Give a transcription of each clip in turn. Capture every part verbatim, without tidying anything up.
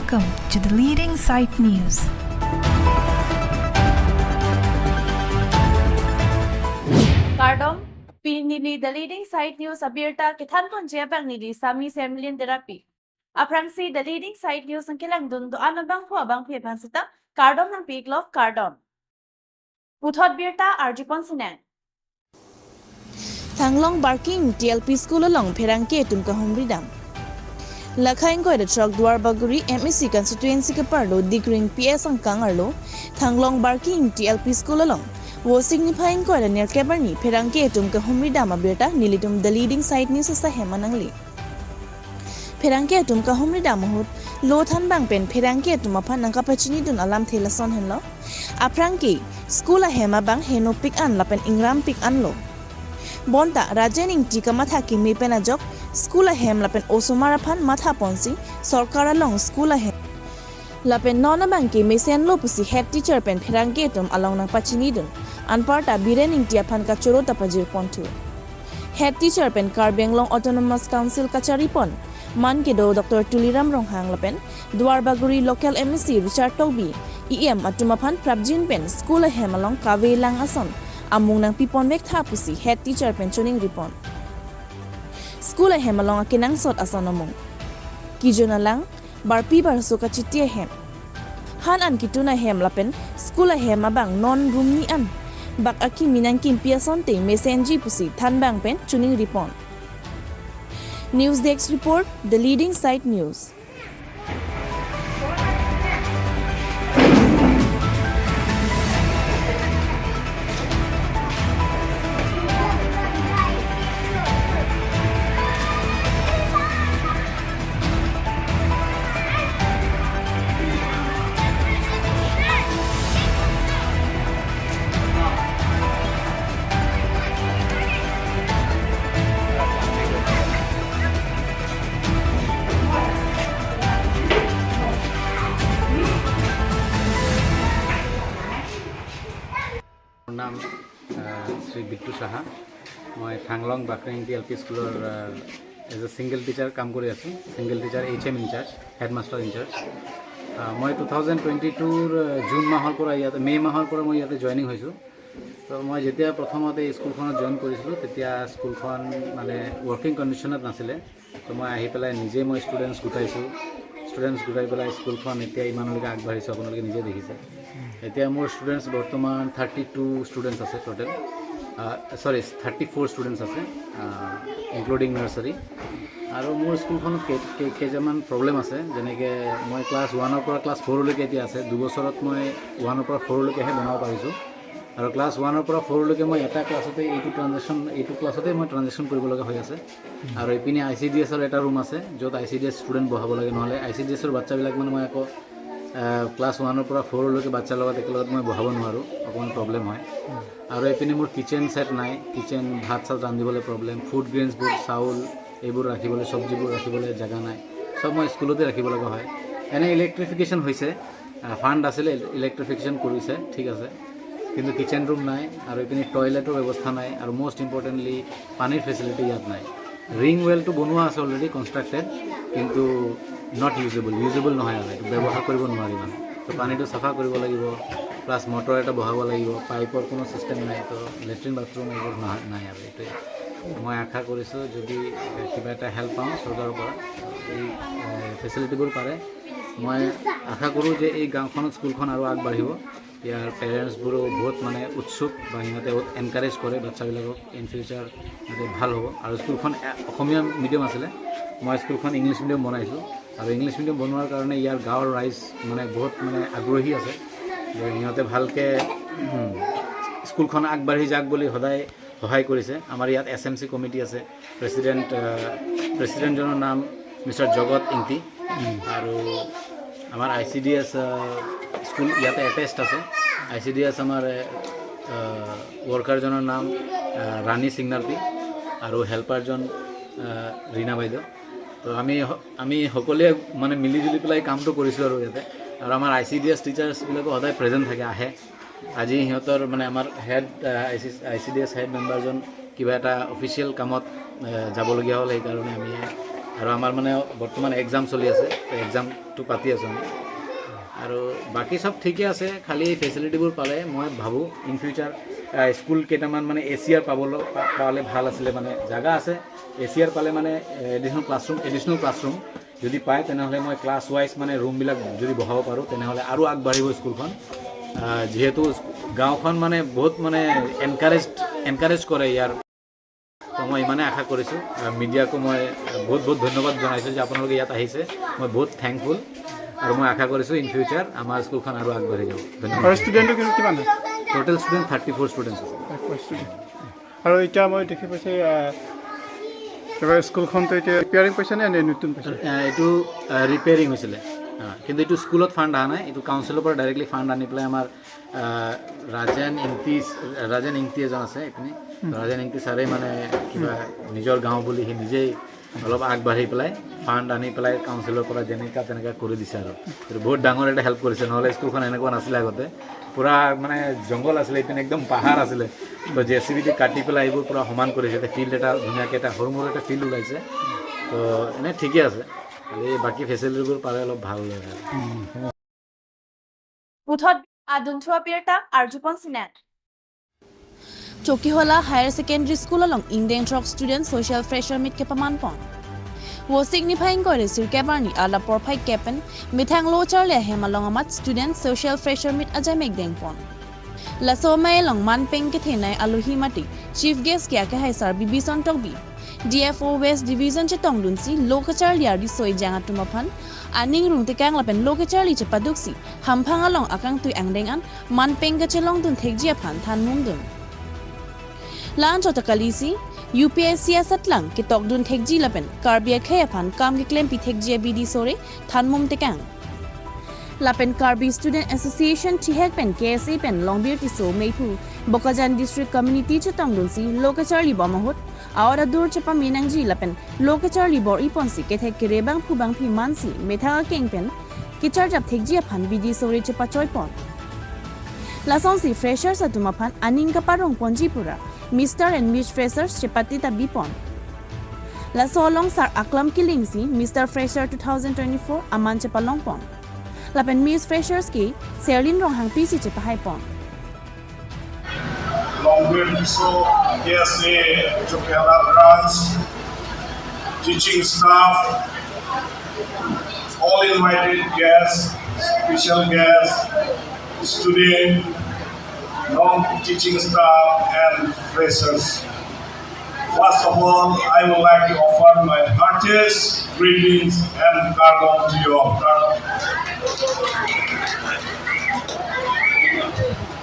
Welcome to the Leading Side News. Kardom, pini neli The Leading Side News abirta kethanponji abang neli Sami Semlin Terapi. Aphrangsi The Leading Side News nangkelangdun do-an abangphu abangphi aphan seta kardom nangpi-iklo, kardom. Puthot birta arjupon sinang. Thanglong Barking T L P School along pherangke atum kahumri dam. Lakha ingkoi ra throk Duarbagori M A C constituency keparlo Dikring P S angkang arlo Thanglong Barking T L P School along Vosik niphai ingkoi ra nerkep arni pherangke atum kahumri dam abirta nelitum The Leading Side News asai hem nangli. Pherangke atum kahumri dam ahut lo thanbang pen pherangke atum aphan nangkapachinidun alamthe lason henlo. Aphrangke school ahem abang henopik an lapen ingrampik anlo. Bonta Rajen Ingti kamatha keme pen ajok school ahem lapen osomar aphan mathaponsi sorkar along school ahem lapen non abangke mesenlo pusi head teacher pen pherangke atum along nangpachinidun. Anparta Biren Ingti aphan kachoro ta pajirponthu. Head teacher pen Karbi Anglong Autonomous Council kacharipon man kedo Doctor Tuliram Ronghang lapen Duarbagori local M A C Richard Tokbi, E M atum aphan prapjin pen school ahem along kave lang ason amung nangpiponvek tha pusi head teacher pen choningripon. School ahem along akenangsot ason amung. Kijun alang, barpi barso kachiti ahem, han an kitun ahem lapen school ahem abang non room ni an bak akimi nangkimpi asonte mesenji pusi thanbang pen choningripon. News Desk Report, The Leading Side News. মোৰ নাম, আহ, শ্ৰী বিট্টু সাহা। মই থাংলং বাক্ৰেং টি L P স্কুলৰ, আহ, as a single teacher কাম কৰি আছোঁ। Single teacher, H M in-charge, headmaster in-charge. আহ, মই টু থাউজেণ্ড টুৱেণ্টি টুৰ, আহ, জুন মাহৰ পৰা ইয়াতে, মে' মাহৰ পৰা মই ইয়াতে জইনিং হৈছোঁ। তো মই যেতিয়া প্ৰথমতে এই স্কুলখনত জইন কৰিছিলোঁ, তেতিয়া স্কুলখন মানে ৱৰ্কিং কণ্ডিশ্যনত নাছিলে। তো মই আহি পেলাই নিজে মই ষ্টুডেণ্টছ গোটাইছোঁ। ষ্টুডেণ্টছ গোটাই পেলাই স্কুলখন এতিয়া ইমানলৈকে আগবাঢ়িছোঁ, আপোনালোকে নিজে দেখিছে। এতিয়া মোৰ ষ্টুডেণ্টছ বৰ্তমান থাৰ্টি টু ষ্টুডেণ্টছ আছে টোটেল। আহ, চৰি, থাৰ্টি ফ'ৰ ষ্টুডেণ্টছ আছে, আহ, ইনক্লুডিং নাৰ্চাৰী। আৰু মোৰ স্কুলখনত কেই-, কেই-, কেইটামান প্ৰব্লেম আছে। যেনেকে মই ক্লাছ ওৱানৰ পৰা ক্লাছ ফ'ৰলৈকে এতিয়া আছে। দুবছৰত মই ওৱানৰ পৰা ফ'ৰলৈকেহে বনাব পাৰিছোঁ। আৰু ক্লাছ ওৱানৰ পৰা ফ'ৰলৈকে মই এটা ক্লাছতে, এইটো ট্ৰানজেকশ্যন, এইটো ক্লাছতে মই ট্ৰানজেকশ্যন কৰিব লগা হৈ আছে। আৰু এইপিনে আই চি ডি এছৰ এটা ৰুম আছে, য'ত I C D S student বহাব লাগে, নহ'লে আই চি ডি এছৰ বাচ্চাবিলাক মানে মই আকৌ, আহ, ক্লাছ ওৱানৰ পৰা ফ'ৰলৈকে বাচ্চাৰ লগত একেলগত মই বহাব নোৱাৰোঁ, অকণমান প্ৰব্লেম হয়। আৰু এইপিনে মোৰ কিটচেন ছেট নাই, কিটচেন, ভাত চাত ৰান্ধিবলৈ প্ৰব্লেম, ফুড গ্ৰেইনছবোৰ, চাউল এইবোৰ ৰাখিবলৈ, চব্জিবোৰ ৰাখিবলৈ জেগা নাই, চব মই স্কুলতে ৰাখিব লগা হয়। এনে ইলেক্ট্ৰিফিকেশ্যন হৈছে, আহ, ফাণ্ড আছিলে, ইলেক্ট্ৰিফিকেশ্যন কৰিছে, ঠিক আছে, কিন্তু কিটচেন ৰুম নাই আৰু এইপিনে টয়লেটৰ ব্যৱস্থা নাই আৰু মষ্ট ইম্পৰ্টেণ্টলি পানীৰ ফেচিলিটি ইয়াত নাই। ৰিং ৱেলটো বনোৱা আছে অলৰেডি, কনষ্ট্ৰাক্টেড, কিন্তু নট ইউজেবল, ইউজেবল নহয় আৰু এইটো ব্যৱহাৰ কৰিব নোৱাৰি মানে। তো পানীটো চাফা কৰিব লাগিব, প্লাছ মটৰ এটা বহাব লাগিব, পাইপৰ কোনো ছিষ্টেম নাই, তো লেট্ৰিন বাথৰুম এইবোৰ নাই, নাই আৰু এইটোৱে। মই আশা কৰিছোঁ যদি কিবা এটা হেল্প পাওঁ চৰকাৰৰ পৰা, এই, এ, ফেচিলিটিবোৰ পাৰে, মই আশা কৰোঁ যে এই গাঁওখনত স্কুলখন আৰু আগবাঢ়িব। ইয়াৰ পেৰেণ্টছবোৰো বহুত মানে উৎসুক বা সিহঁতে বহুত এনকাৰেজ কৰে বাচ্চাবিলাকক, ইন ফিউচাৰ সিহঁতে ভাল হ'ব। আৰু স্কুলখন এ-, অসমীয়া মিডিয়াম আছিলে, মই স্কুলখন ইংলিছ মিডিয়াম বনাইছোঁ। আৰু ইংলিছ মিডিয়াম বনোৱাৰ কাৰণে ইয়াৰ গাঁৱৰ ৰাইজ মানে বহুত মানে আগ্ৰহী আছে যে সিহঁতে ভালকৈ, উম, স্কুলখন আগবাঢ়ি যাওক বুলি সদায় সহায় কৰিছে। আমাৰ ইয়াত এছ এম চি কমিটি আছে, প্ৰেচিডেণ্ট, আহ, প্ৰেচিডেণ্টজনৰ নাম মিষ্টাৰ জগত ইংতি। আৰু আমাৰ আই চি ডি এছ, আহ, স্কুল ইয়াতে এটেচড আছে। আই চি ডি এছ আমাৰ, আহ, ৱৰ্কাৰজনৰ নাম, আহ, ৰাণী সিংনাৰ্পী আৰু হেল্পাৰজন, আহ, ৰীণা বাইদেউ। তো আমি স-, আমি সকলোৱে মানে মিলি জুলি পেলাই কামটো কৰিছোঁ আৰু ইয়াতে। আৰু আমাৰ আই চি ডি এছ টিচাৰ্ছবিলাকো সদায় প্ৰেজেণ্ট থাকে, আহে। আজি সিহঁতৰ মানে আমাৰ head, uh, I C, I C D S head মেম্বাৰজন কিবা এটা অফিচিয়েল কামত, আহ, যাবলগীয়া হ'ল, সেইকাৰণে আমি আৰু আমাৰ মানে বৰ্তমান এক্সাম চলি আছে, এক্সামটো পাতি আছোঁ আমি। আৰু বাকী চব ঠিকে আছে, খালি এই ফেচিলিটিবোৰ পালে মই ভাবোঁ ইন ফিউচাৰ স্কুল কেইটামান মানে এ চি আৰ পাবলৈ পা- পালে ভাল আছিলে। মানে জেগা আছে, এ চি আৰ পালে মানে এডিশ্যনেল ক্লাছৰুম এডিশ্যনেল ক্লাছৰুম যদি পায়, তেনেহ'লে মই ক্লাছ ৱাইজ মানে ৰুমবিলাক যদি বহাব পাৰোঁ, তেনেহ'লে আৰু আগবাঢ়িব স্কুলখন। আহ, যিহেতু গাঁওখন মানে বহুত মানে এনকাৰেজ এনকাৰেজ কৰে ইয়াৰ। তো মই ইমানে আশা কৰিছোঁ। আহ, মিডিয়াকো মই বহুত বহুত ধন্যবাদ জনাইছোঁ যে আপোনালোকে ইয়াত আহিছে। মই বহুত থেংকফুল আৰু মই আশা কৰিছোঁ ইন ফিউচাৰ আমাৰ স্কুলখন আৰু আগবাঢ়ি যাব। ধন্যবাদ। আৰু ষ্টুডেণ্টটো কিন্তু কিমান হয়? টোটেল ষ্টুডেণ্ট থাৰ্টি ফ'ৰ ষ্টুডেণ্টছ আছে। Five student. আৰু এতিয়া মই দেখি পাইছোঁ, আহ, এবাৰ স্কুলখনতো এতিয়া ৰিপেয়াৰিং পাইছে নে, নে নতুন পাইছে? আহ, এইটো ৰিপেয়াৰিং হৈছিলে। আহ, কিন্তু এইটো স্কুলত ফাণ্ড অহা নাই, এইটো কাউন্সিলৰ পৰা ডাইৰেক্টলি ফাণ্ড আনি পেলাই আমাৰ আহ, ৰাজেন ইংতি, ৰাজেন ইংতি এজন আছে এইপিনে। ৰাজেন ইংতি ছাৰে মানে কিবা নিজৰ গাঁও বুলি সি নিজেই অলপ আগবাঢ়ি পেলাই ফাণ্ড আনি পেলাই কাউন্সিলৰ পৰা যেনেকা তেনেকা কৰি দিছে আৰু। এইটো বহুত ডাঙৰ এটা হেল্প কৰিছে, নহ'লে স্কুলখন এনেকুৱা নাছিলে আগতে। পূৰা মানে জংঘল আছিলে, এইপিনে একদম পাহাৰ আছিলে। তো জে চি বি দি কাটি পেলাই এইবোৰ পূৰা সমান কৰিছে। এতিয়া ফিল্ড এটা ধুনীয়াকৈ এটা সৰু মৰু এটা ফিল্ড ওলাইছে। তো এনে ঠিকে আছে, খালি বাকী ফেচিলিটিবোৰ পালে অলপ ভাল হয় আৰু। Puthot adun thua birta arjupon sinan. Chokihola Higher Secondary School along ingdeng throk student social fresher meet kepaman pon. Vosik niphai ingkoi ra sirkep arni arlap porphai kep pen methang lo charli ahem along amat student social fresher meet ajai mekdeng pon. Laso amei along manpeng kethenei alohi mate chief guest ke akehai sar Bibison Tokbi, D F O West Division chetongdunsi lo kacharli ardi soi jang atum aphan aning rung tekang lapen lo kacharli chepaduksi hamphang along akangtui angdeng an manpeng kachelongdun thekji aphan thanmumdun. La-anchot ta kalisi U P S C asatlang ketokdun thekji lapen Karbi akhei aphan kam keklempi thekji abidi sore thanmum tekang. Lapen Karbi Student Association thihek pen K S A pen Longbir Tisso meiphu Bokajan District Committee chetongdunsi lo kacharli bom ahut aor adur chepame nangji lapen lo kacharli bor-i ponsi kethek kere bangphu bangphi mansi methang akeng pen kecharjap thekji aphan bidi sore chepachoi pon. Lasonsi freshers atum aphan aning kaparong ponji pura Mister and Miss Freshers chepate ta bi pon. Laso along sar Aklam Killing si Mister Fresher two thousand twenty-four aman chepalong pon. Lapen Miss Freshers ke Serlin Ronghangpi si chepahai pon. Longbir Tisso, K S A Chokihola branch, teaching staff, all invited guests, special guests, student, non-teaching staff, and freshers. First of all, I would like to offer my heartiest greetings and kardom to you all. Kardom.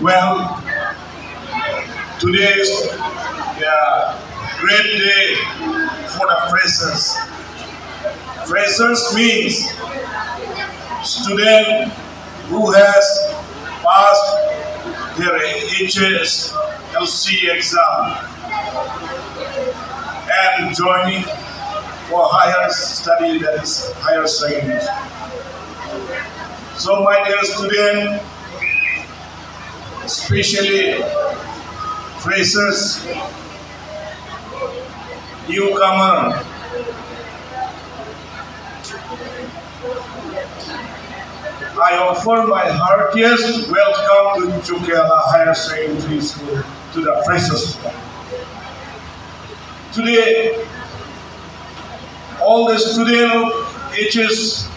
Well, today is a great day for the freshers. Freshers means student who has passed their H S L C exam and joining for higher study, that is higher secondary. So my dear student, especially freshers, newcomer, I offer my heartiest welcome to Chokihola Higher Secondary School, to the freshers. Today, all the students of H S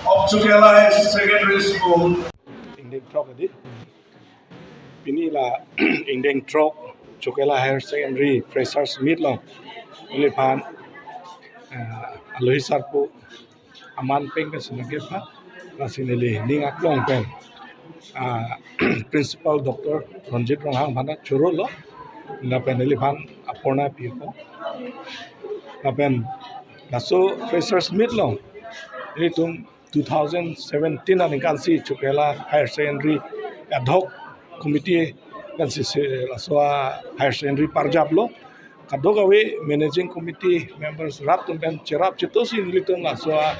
of Chokihola Higher Secondary School. Ingdeng throk adi. Pini la ingdeng throk Chokihola Higher Secondary Freshers Meet along neliphan, eh, alohi sarpo aman peng pen sinakep ha, lasi neli ning aklong pen, ah, Principal Doctor Ronjit Ronghang aphan ta choro lo, lapen neliphan apurna pipo. Lapen laso Freshers Meet along nelitum two thousand seventeen aningkan si Chokihola Higher Secondary Ad Hoc Committee kan si, si laso a Higher Secondary parjap lo. Kadokave Managing Committee members rat atum pen cherap cheto si nelitum laso a,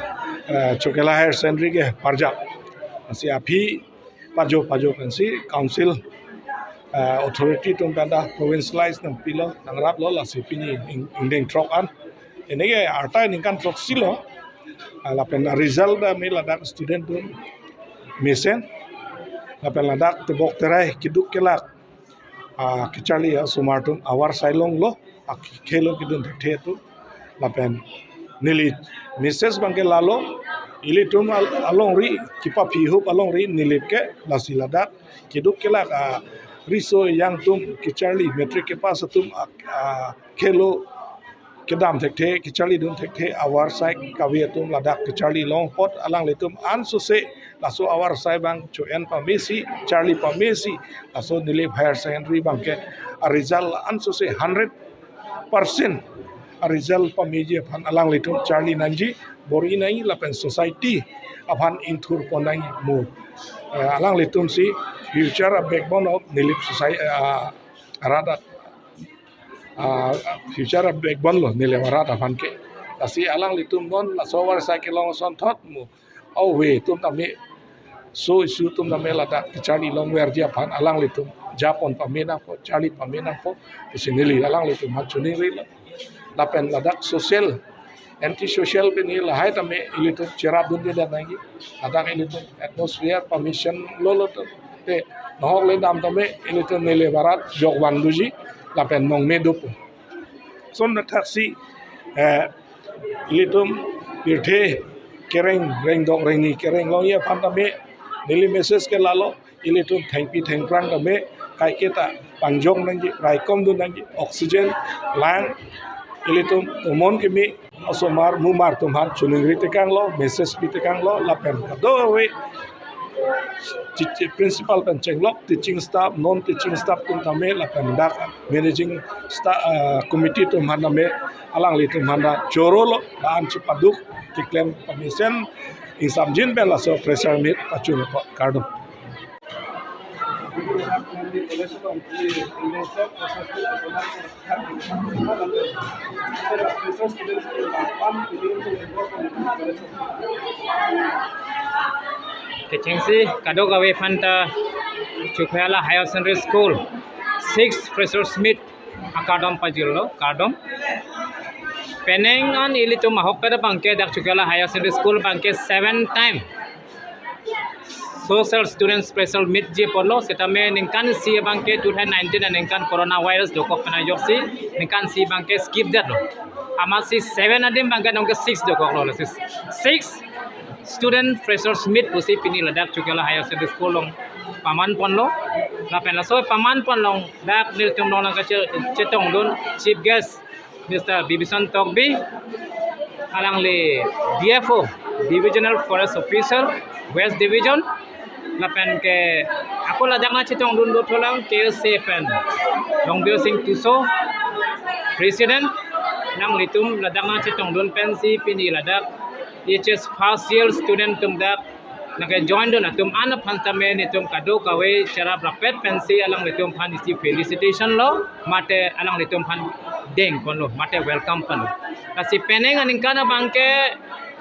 eh, Chokihola Higher Secondary ke parjap. Si aphi pajo pajo pensi council, eh, authority atum pen ta provincialize nangpilo, nangrap lo, lasi pini ing-, ingdeng throk an Eneke arta ningkan throksi lo, ah, lapen result tame ladak student atum mesen, lapen ladak tebok terai keduk kelak, ah, kacharli asomar atum avarsai longlo, akhelo kedun thekthe atum, lapen neli message abangke lalo, ilitum al-, alongri, kepaphi ahup alongri neli ke lasi ladak keduk kelak, ah, riso ejang atum kacharli matric kepass atum, ah, ah, khelo kedam thekthe, kacharlidun thekthe, avarsai kave atum ladak kacharli long apot alanglitum ansose laso avarsai abang cho-en pamesi, charli pamesi, laso Nilip Higher Secondary abangke aresult ansose hundred percent aresult pameji aphan alanglitum charli nangji, bor-i nangji lapen society aphan ingthur pon nangji mo. Eh, alanglitum si future a backbone of Nilip society, ah, arat, ah, future a backbone lo Nilip arat aphan ke. Lasi alanglitum non laso avarsai kelong asonthot mo, ove atum tame, so isu atum tame ladak kacharli longverji aphan alanglitum japon pame nangpo, charli pame nangpo pusi neli alanglitum aphan choningrilo. Lapen ladak social, anti social pen lahai tame ilitum cherapdunde nangji. Ladak ilitum atmosphere permission lolo atum te nohok le dam tame ilitum Nilip arat jokvan doji lapen nongme dopo. Lason thakthaksi, eh, ilitum pirthe kereng, rengdok rengni kereng longji aphan tame neli message ke lalo, ilitum thengpi thengphrang tame kaike ta pangjong nangji, raikom dun nangji, oxygen lang, ilitum tomon kimi asomar mumar atum aphan choningri tekanglo, message pi tekanglo, lapen kadokave teach-, principal pen chenglok teaching staff, non teaching staff atum tame lapen dak managing sta-, ah, committee atum aphan tame alanglitum aphan ta chorolo, la-an chepaduk keklem pamesen ingsamjin pen laso press meet pachun apot, kardom. Kechengsi kadokave aphanta Chokihola Higher Secondary School sixth Freshers Meet akardom pajirlo, kardom. Penang an ilitum ahokpet abangke dak Chokihola Higher Secondary School abangke seven time Social Students Freshers Meet ji apotlo, setame ningkan isi abangke two thousand nineteen aningkan coronavirus dokok pen ajoksi ningkan isi abangke skip detlo. Amatsi seven adim abangke nonke six dokoklo, six, six Student Freshers Meet pusi pini ladak Chokihola Higher Secondary School along paman ponlo. Lapen laso paman pon along dak nelitum along nangkache-, chetongdun chief guest Mister Bibison Tokbi, alangli D F O, Divisional Forest Officer, West Division, lapen ke ako ladak nangchetongdun do thulang K S A pen Longbir Sing Tisso, President, nanglitum ladak nangchetongdun pensi pini ladak H S first year student atum dak nangkejoindun atum an aphan tame nelitum kadokave cherap rapet pensi alanglitum aphan isi felicitation lo, mate alanglitum aphan deng ponlo, mate welcome ponlo. Lasi penang aningkan abangke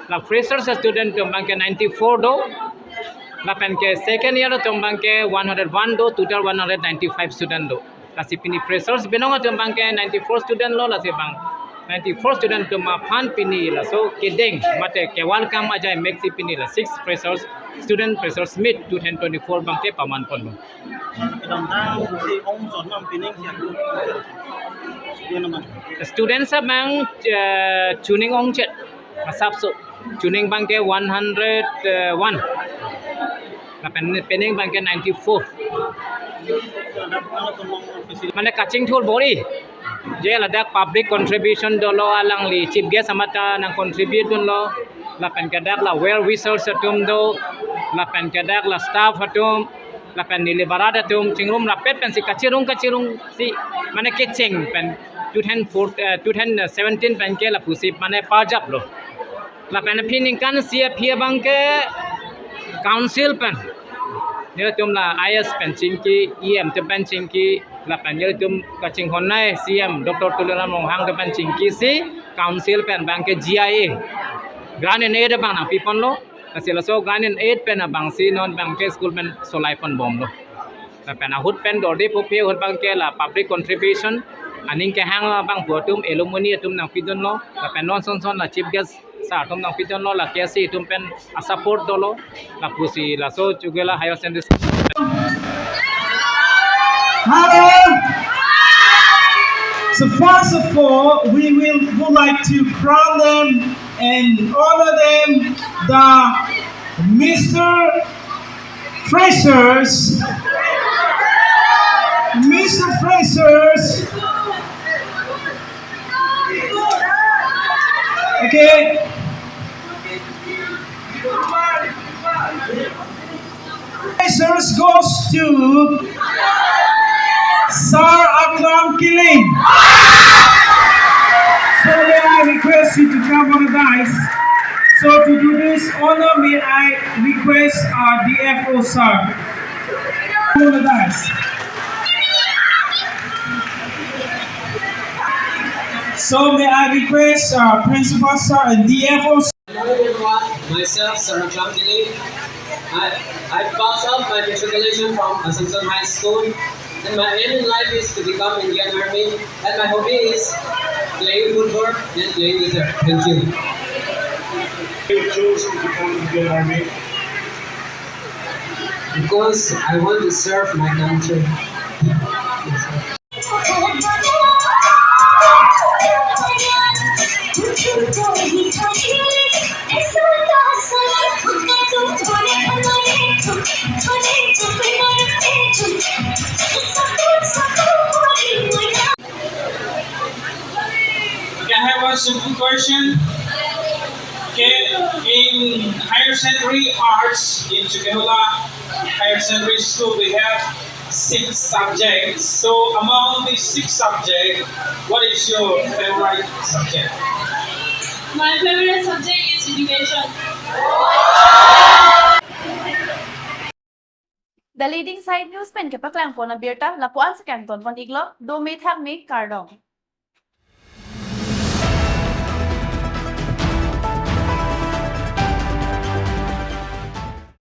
la freshers student atum abangke ninety-four do, lapen ke second year atum abangke one hundred one do, total one hundred ninety-five student do. Lasi pini freshers binong atum abangke ninety-four student lo, lasi abang ninety-four student atum aphan pini laso kedeng mate ke-welcome ajai meksi pini la six freshers, Student Freshers Meet two thousand twenty-four abangke paman ponlo. Kedamtang si ongchot ma pining siap. Students abang, eh, chuning ongchot asapso. Chuning abangke one hundred one. Lapen penang abangke ninety-four. Mane kachingthur bor-i. Je ladak public contribution dolo, alangli chief guest amat ta nangcontribute dunlo. Lapen ke dak la well wishers atum do. Lapen ke dak la staff atum. Lapen Nilip arat atum chingrum rapet pensi kachirung kachirungsi mane kecheng pen two thousand four, eh, two thousand seventeen penke lapusi mane pajaplo. Lapen aphi ningkan isi aphi abangke council pen nelitum la I S pen chingki, E M atum pen chingki, lapen nelitum kachinghonnei C M Doctor Tuliram Ronghang atum pen chingkisi council pen abangke G I A, grant in aid abang nangpi ponlo. Lasi laso grant in aid pen abangsi non abangke school pen solai pon bomlo. Lapen ahut pen dorde pupe ahut abangke la public contribution, Aning kehang abang pu atum alumni atum nangpidunlo, lapen non son son la chief guest sir atum nangpidunlo, la K S A atum pen asupport dolo, lapusi laso Chokihola Higher Secondary School. Hello. So first of all, we will would like to crown them and honor them, the Mister Freshers. Mister Freshers. Okay. Freshers goes to Sir Aklam Killing. So may I request you to come on the dais. So to do this honor, may I request our D F O sir. Come on the dais. So may I request our principal sir and D F O sir. Hello everyone, myself Sir Aklam Killing. I, I pass out my matriculation from Assumption High School, and my aim in life is to become Indian Army, and my hobby is playing football and playing guitar. Thank you. You chose to become Indian Army? Because I want to serve my country. Okay, I have one simple question. Okay, in higher secondary arts in Chokihola Higher Secondary School, we have six subjects. So among these six subjects, what is your favorite subject? My favorite subject is education. The Leading Side News pen kepaklang pon abirta lapu-an si kangton pon iklo, dome thakme, kardom.